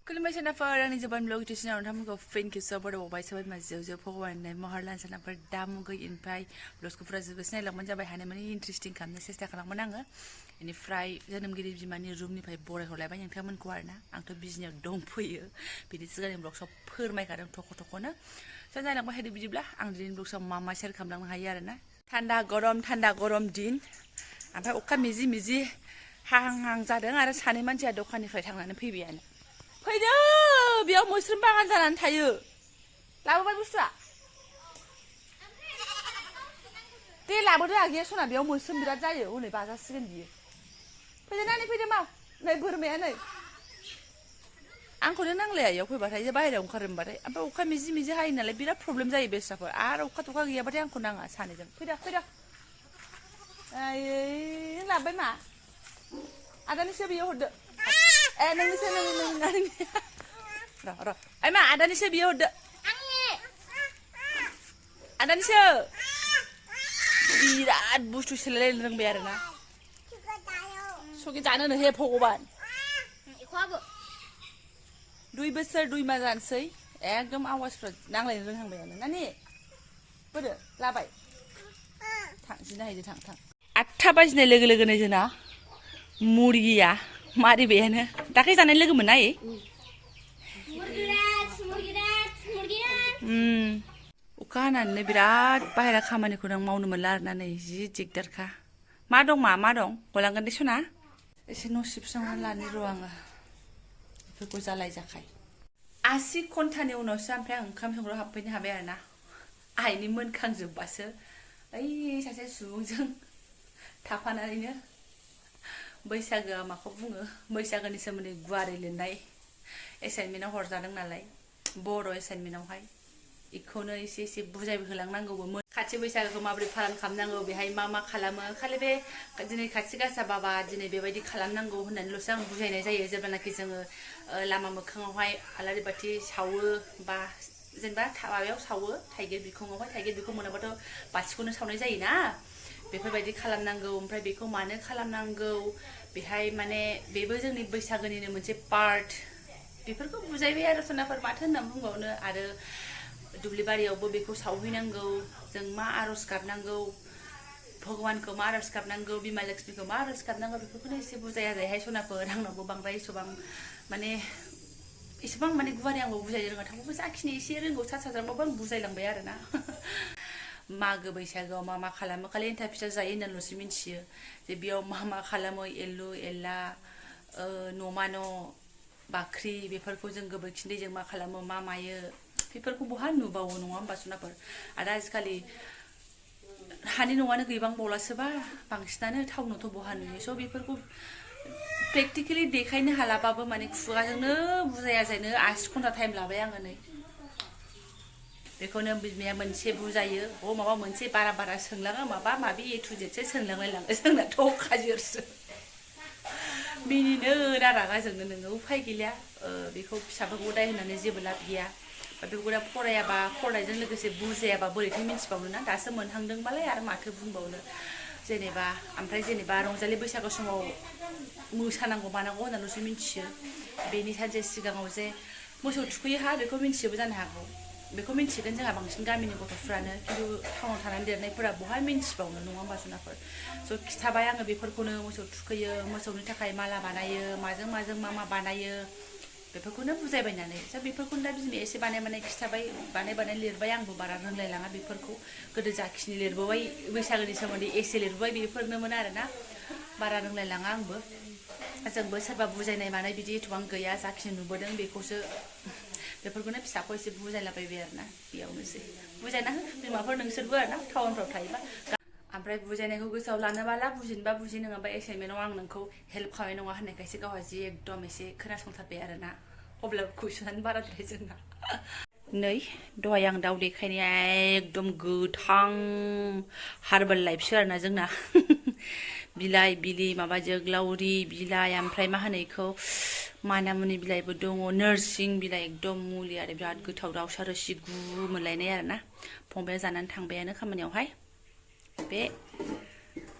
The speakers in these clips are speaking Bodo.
खुलुमबाय सेनाफोर आंनि जबानब्लग इउटिउबआव नोंथांमोनखौ फिन खेबसेयाव बरायबावबाय सोरबा मानसिजों भगवाननि महरलान सेनाफोर दा मुगै इनिफ्राय ब्लगखौफोरा जोबोद नायलांबानो जाबाय हानाय माने इन्टारेस्टिं खालामनो सेस्था खालामगोन आङो बेनिफ्राय जोनोमगिरि बिमानि रुमनिफ्राय बरायहरलायबाय नोंथांमोनखौ आरोना आंथ' बिजनियाव दंफैयो बिदि सिगांनि ब्लगसआव फोरमायखादों थख' थख'नो स' नायलांबाय थादो बिदिब्ला आं दिनैनि ब्लगसआव मा शेयार खालामलांनो हायो आरोना थान्दा गरम दिन ओमफ्राय अखा मिजि मिजि हाहां जादों आरो सानै मानसिया दखाननिफ्राय थांनानै फैबायानो फैदो बेयाव मोस्रोम बागान जानानै थायो लाबोबाय बुस्थुआ दे लाबोदो आगैया सना बेयाव मोस्रोम बिराद जायो हनै बाजासिगोन बियो फैदो नानि फैदो माव नै बोरमाया नै आंखौनो नांलाया इयाव फैबाथाय बाहेरायाव ओंखारो होनबाथाय ओमफ्राय अखा मिजि मिजि हायो नालाय बिराद प्रब्लेम जायो बेस्राफोर आरो अखा थखा गैयाबाथाय आंखौ नाङा सानैजों फैदो आयै लाबोबाय मा आदानिसो बेयाव हरदो ए नोंनिसो नोंनि र' ओइ मा आदानिसो बियो हरदो आदानिसो बिराद बुस्थु सोलायलायनो रोंबाय आरोना सगे जानोनो हे भगबान 2 बोसोर 2 मास जानोसै एकदम आवाजफ्रा नांलायनो रोंहांबायानो नानि बोरो लाबाय थां जिना हैदो थां 8 बाजिनाय लोगो लोगोनो जोंना मुर्गिया मारिबायानो दाख्लै जानाय लोगो मोनना अखा हानानै बिराद बाहेरा खामानिखौ नों मावनो मोनला आरोना नै जि दिगदारखा मा दं गलांगोन दे सना एसे न' सिबस्रांनानै लानि र' आङो बेफोरखौ जालायजाखाय 80 घन्टानि उनावसो ओमफ्राय आं ओंखाम संग्रायाव हाबफैनो हाबाय आरोना आइनि मोनखांजोबबासो ओइ सासे सुबुंजों थाफानानैनो बैसागोआ माखौ बुङो बैसागोनि सोमोन्दै गुवारै लिरनाय एसाइनमेन्टआव हरजादों नालाय बर' एसाइनमेन्टआवहाय इखौनो एसे बुजायबो होलांनांगौबो खाथि बैसागोखौ माबोरै पालन खालामनांगौ बेहाय मा खालामो खालि बे दिनै खाथि गासा बाबा दिनै बेबायदि खालामनांगौ होननानैल'सो आं बुजायनाय जायो जेब्लानाखि जोङो लामा मोखाङावहाय आलारि बाथि सावो बा जेनेबा माबायाव सावो थाइगिर बिखङावहाय थाइगिर बिखं मोनाबाथ' बाथिखौनो सावनाय जायोना बेफोरबायदि खालामनांगौ ओमफ्राय बेखौ मानो खालामनांगौ बेहाय माने बेबो जोंनि बैसागोनिनो मोनसे पार्ट बेफोरखौ बुजायबाय आरो सनाफोर माथो होननानै बुंबावनो आरो दुब्लि बारियावबो बेखौ सावहैनांगौ जों मा आर'ज गाबनांगौ भगवानखौ मा आर'ज गाबनांगौ बिमा लक्ष्मीखौ मा आर'ज गाबनांगौ बेफोरखौनो एसे बुजाया जायहाय सनाफोर आंनावबो बांद्राय एसेबां माने गुवारै आंबो बुजायनो रोङा थेवबो जाखिनि एसे रोंगौ साज्रांबाबो आं बुजायलांबाय आरोना मागो बैसागोआव मा खालामो खालि एन्थाब फिथा जायो होननानैल'सो मिन्थियो जे बेयाव मा खालामो एलु एला न'मा न' बाख्रि बेफोरखौ जों गोबोरखि दैजों मा खालामो मा मायो बेफोरखौ बहा नुबावो नङा होमबा सनाफोर आरो आजिखालि हानि न'आनो गैबांबावलासोबा बांसिनानो टाउनावथ' बहा नुयो स' बेफोरखौ प्रेक्टिकेलि देखायनो हालाबाबो माने खुगाजोंनो बुजायाजायनो 80 घन्टा टाइम लाबाय आङो नै बेखौनो बिमाया मोनसे बुजायो माबा मोनसे बारा सोंलाङो माबा माबि ए टु जेडसो सोंलांलायलाङो जोंनाथ' खाजिरसो बिनिनो रागा जोंनो नोङो उफाय गैला बेखौ फिसाफोरखौ दाय होनानै जेबो लाब गैया बेखौ दा फरायाबा फरायनायजों लोगोसे बुजायाबा बोरैथो मिन्थिबावनो ना दासो मोनहांदोंबालाय आरो माथो बुंबावनो जेनेबा रंजालि बैसागु समाव मोसानांगौ मानांगौ होननानैल'सो मिन्थियो बेनि सानसे सिगाङाव जे मोसौ थुखैयो बेखौ मिन्थियोबो जानो हागौ बेखौ मिन्थिगोन जोंहा बांसिन गामिनि गथ'फ्रानो खिन्थु टाउनाव थानानै देरनायफोरा बहा मिन्थिबावनो नङा होमबा जुनाफोर स' खिथाबाय आङो बेफोरखौनो मोसौ थुखैयो मोसौनि थाखाय माला बानायो माजों मा बानायो बेफोरखौनो बुजायबायनानै स' बेफोरखौनो दा बिमाया एसे बानाय खिथाबाय बानाय लिरबाय आंबो बारा रोंलायलाङा बेफोरखौ गोदो जाखिनि लिरबोबाय बैसागोनि सोमोन्दै एसे लिरबोबाय बेफोरनोमोन आरोना बारा रोंलायलाङा आंबो जोंबो सोरबा बुजायनाय मानाय बिदि एथबां गैया जाखिनि नुबोदों बेफोरखौनो फिसाखौ एसे बुजायलाबायबाय आरोना बेयावनोसै बुजायना हो बिमाफोर नोंसोरबो आरोना टाउनफ्राव थायोबा ओमफ्राय बुजायनायखौ गोसोआव लानोबाला बुजिनोबा बुजि नङाबा एसाइनमेन्टआव आं नोंखौ हेल्प खालामनाय नङा होननायखायसो गावहा जि एकदम एसे खोनासंथारबाय आरोना अब्लाबो कुइसनानो बाराद्राय जोंना नै दहाय आं दाउ देखायनाया एकदम गोथां हार्बेल लाइफसो आरोना जोंना बिलाइ बिलि माबा जोग्लावरि बिलाइ ओमफ्राय मा होनो इखौ मानामुनि बिलाइबो दङ नोरसिं बिलाइ एकदम मुलि आरो बिराद गोथाव दाउसा रोसि गु मोनलायनाय आरोना फंबाया जानानै थांबायानो खामानियावहाय बे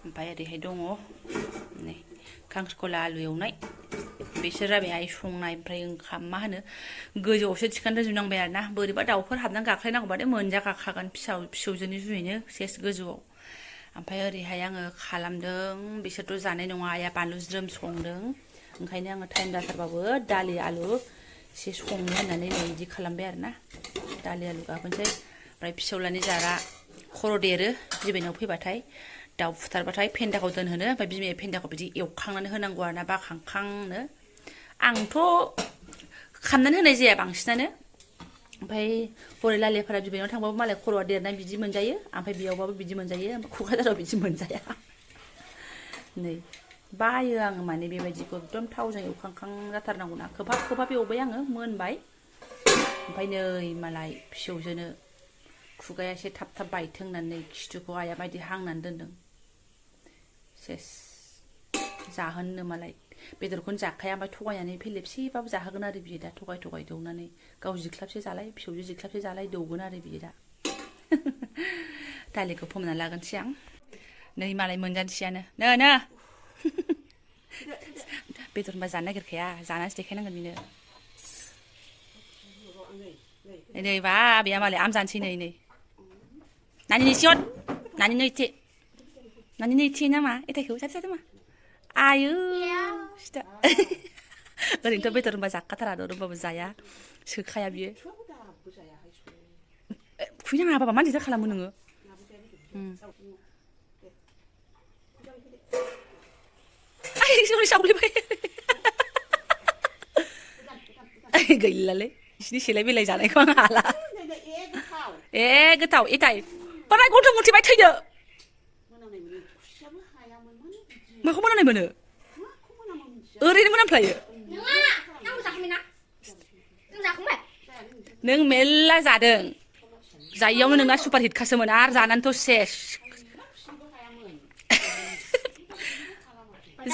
ओमफ्राय ओरैहाय दङ नै खांख्रिखला आलु एवनाय बिसोर जाबाय आइ संनाय ओमफ्राय ओंखाम मा होनो गोजौआवसो थिखांना दोनजोबनांबाय आरो ना बोरैबा दाउफोर हाबनानै गाख्लायनांगौबाथाय मोनजाखागोन फिसौजोनि जुनैनो सेस गोजौआव ओमफ्राय ओरैहाय आङो खालामदों बिसोरथ' जानाय नङा आइया बानलु ज्रोम संदों ओंखायनो आङो टाइम जाथारबाबो दालि आलु एसे संनो होननानै नै बिदि खालामबाय आरो ना दालि आलु गाबोनसै ओमफ्राय फिसौलानि जारा खर' देरो बिबैनाव फैबाथाय दाउ फुथारबाथाय फेन्दाखौ दोनहोनो ओमफ्राय बिमाया फेन्दाखौ बिदि एवखांनानै होनांगौ आरो ना बाखांखांनो आंथ' खामनानै होनाय जाया बांसिनानो ओमफ्राय हरै लालिफोरा बिबैनाव थांबाबो मालाय खर'आ देरनाय बिदि मोनजायो ओमफ्राय बेयावबाबो बिदि मोनजायो ओमफ्राय क'क्राझाराव बिदि मोनजाया नै बायो आङो माने बेबायदिखौ एकदम थावजों एवखांखां जाथारनांगौना खोबहाब एवबाय आङो मोनबाय ओमफ्राय नै मालाय फिसौजोनो खुगाया एसे थाब थाब बायथों होननानै खिथुखौ आइया बायदि हांनानै दोनदों सेस जाहोनो मालाय बेदरखौनो जाखाया ओमफ्राय थगायनानै फेलेबसेबाबो जाहोगोन आरो बियो दा थगाय दौनानै गाव जिख्लाबसे जालाय फिसौजो जिख्लाबसे जालाय दौगोन आरो बियो दा दालिखौ फोमोनना लागोनसै आं नै मालाय मोनजानोसैयानो नो बेदर होनबा जानो नागिरखाया जानानैसो देखायनांगोन बिनो नै बा आबैया मालाय आम जानोसै नै 나는 이시옷 나는 이티 나는 이티 나마 이따 그 사자 마 아유 진짜 오늘도 배터리 맞아 까타라 너는 뭐 자야 스카야 비에 그냥 아빠 만지 다 칼라무는 거 아이 소리 샤블리 바이 아이 gilale ini sila bilai janai ko ngala goथाव इताय बाराय गथ' मुथिबाय थैदो माखौ मोनामनाय मोनो ओरैनो मोनामफ्लायो नों मेल्ला जादों जायियावनो नोंना सुपार हिट खासोमोन आरो जानानैथ' सेस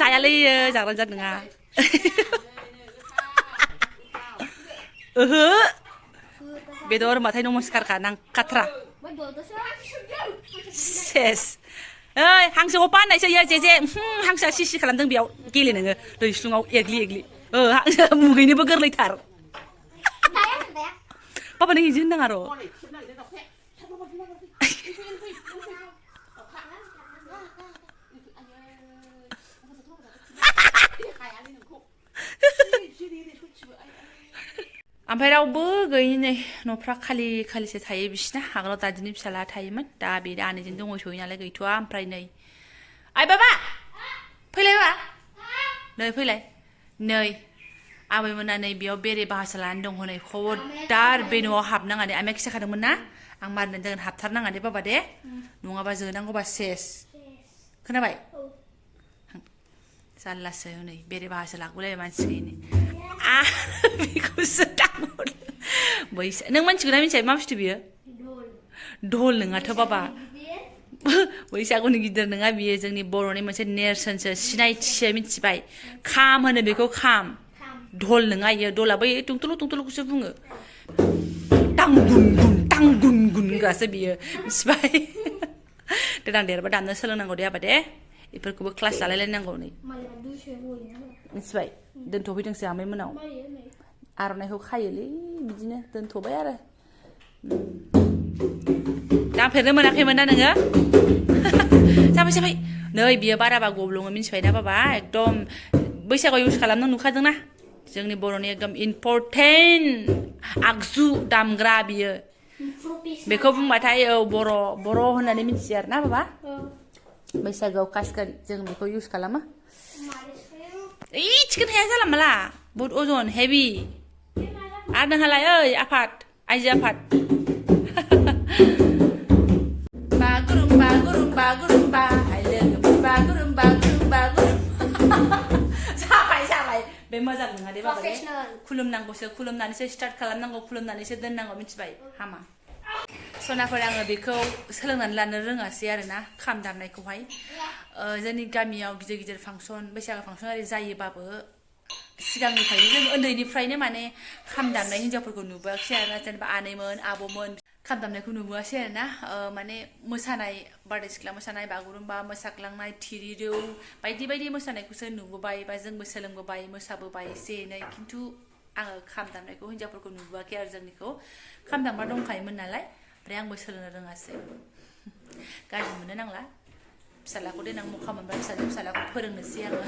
जायालै जाग्रानो जादों नङा ओहो बेदर होनबाथाय नमस्कारखा नांखाथ्रा सेस ओइ हांसोखौ बानायसै जेजे हांसोआ सिसि खालामदों बेयाव गेले नोङो दैस्लुङाव एग्लि हांसोआ मुगैनोबो गोरलैथार बाबा नों इदि होननाङा र' ओमफ्राय रावबो गैयि नै न'फ्रा खालिसो थायो बिसिना आगोलाव दादिनि फिसाला थायोमोन दा बे आनैजों दंहैयो नालाय गैथ'आ ओमफ्राय नै आइ बाबा फैलाय बा नै फैलाय नै आबैमोना नै बेयाव बेरे बाहासो लानानै दं हनै खबरदार बे न'आव हाबनाङा आमाया खिथाखादोंमोन ना आं मारिनो दोन हाबथारनाङा दे बाबा दे नङाबा जोनांगौबा सेस खोनाबाय जारलासो नै बेरे बाहासो लाबोलायबाय मानसिखैनो बेखौसो दांहरदों बैसो नों मिथिगौना मिथिया मा बुस्थु बियो धल नङाथ' बाबा बैसागुनि गिदिर नङा बियो जोंनि बर'नि मोनसे नेरसोनसो सिनायथिसो मिथिबाय खाम होनो बेखौ खाम धल नङा इयो धला बै टुंटुलुखौसो बुङो टां गुन गुन होनग्रासो बियो मिथिबाय देनां देरबा दामनो सोलोंनांगौ दे आबा दे बेफोरखौबो क्लास लालायलायनांगौ नै मिथिबाय दोनथ'फैदोंसो आमाइ मोनाव आर'नाइखौ खायोलै बिदिनो दोनथ'बाय आरो दांफेरनो मोनाखैमोन ना नोङो जाबाय नै बियो बाराबा गब्लङो मिथिबाय ना बाबा एकदम बैसागुआव इउज खालामनो नुखादोंना जोंनि बर'नि एकदम इम्परटेन्ट आगजु दामग्रा बियो बेखौ बुंबाथाय औ बर' होननानै मिथियो आरो ना बाबा बैसागुआव कासकारि जों बेखौ इउज खालामो थिखोनो हाया जाला माला बहुद अजन हेभि आरो नोंहालाय ओइ आफाद आइजो आफाद बागुरुम्बा लोगोफोर बागुरुम्बा जाबाय बे मोजां नङा दे बाबा दे खुलुमनांगौसो खुलुमनानैसो स्टार्ट खालामनांगौ खुलुमनानैसो दोननांगौ मिथिबाय हामा सनाफोर आङो बेखौ सोलोंनानै लानो रोङासै आरोना खाम दामनायखौहाय जोंनि गामियाव गिदिर फांसन बैसागु फांसन आरि जायोबाबो सिगांनिफ्रायनो जों उन्दैनिफ्रायनो माने खाम दामनाय हिनजावफोरखौ नुबोआखिसै आरोना जेनेबा आनैमोन आब'मोन खाम दामनायखौ नुबोआसै आरोना माने मोसानाय बारदै सिख्ला मोसानाय बागुरुम्बा मोसाग्लांनाय थिरिदौ बायदि बायदि मोसानायखौसो नुबोबाय बा जोंबो सोलोंबोबाय मोसाबोबाय एसे एनै खिन्थु आङो खाम दामनायखौ हिन्जावफोरखौ नुबोआखै आरो जोंनिखौ खाम दामग्रा दंखायोमोन नालाय ओमफ्राय आंबो सोलोंनो रोङासै गाज्रि मोननो नांला फिसालाखौ देनां मखा मोनबा फिसालाखौ फोरोंनोसै आङो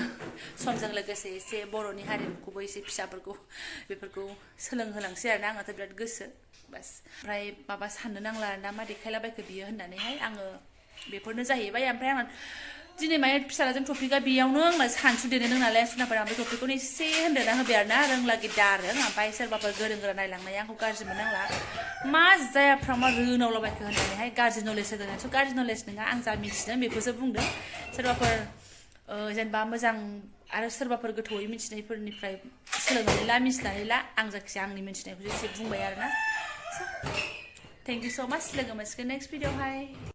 समजों लोगोसे एसे बर'नि हारिमुखौबो एसे फिसाफोरखौ बेफोरखौ सोलोंहोलांसै आरोना आंहाथ' बिराद गोसो बास ओमफ्राय माबा साननो नांला आरोना मा देखायलाबायखो बियो होननानैहाय आङो बेफोरनो जाहैबाय ओमफ्राय आंना दिनै माने फिसालाजों टपिकआ बेयावनो आंना सानसु देरदों नालाय सुनाफोरा ओमफ्राय टपिकखौनो एसे होनदेरना होबाय आरोना रोंलागि दारों ओमफ्राय सोरबाफोर गोरों गोरा नायलांनाया आंखौ गाज्रि मोननांला मा जायाफ्रामा रोनावलाबायखो होननानैहाय गाज्रि नलेज होदों गाज्रि नलेज नङा आं जा मिथिदों बेखौसो बुंदों सोरबाफोर जेनेबा मोजां आरो सोरबाफोर गोथौयै मिथिनायफोरनिफ्राय सोलोंनानै ला मिथिनानै ला आं जायखिजाया आंनि मिथिनायखौसो एसे बुंबाय आरोना थेंक इउ स' माच लोगो मोनसिगोन नेक्स्ट भिडिअ'हाय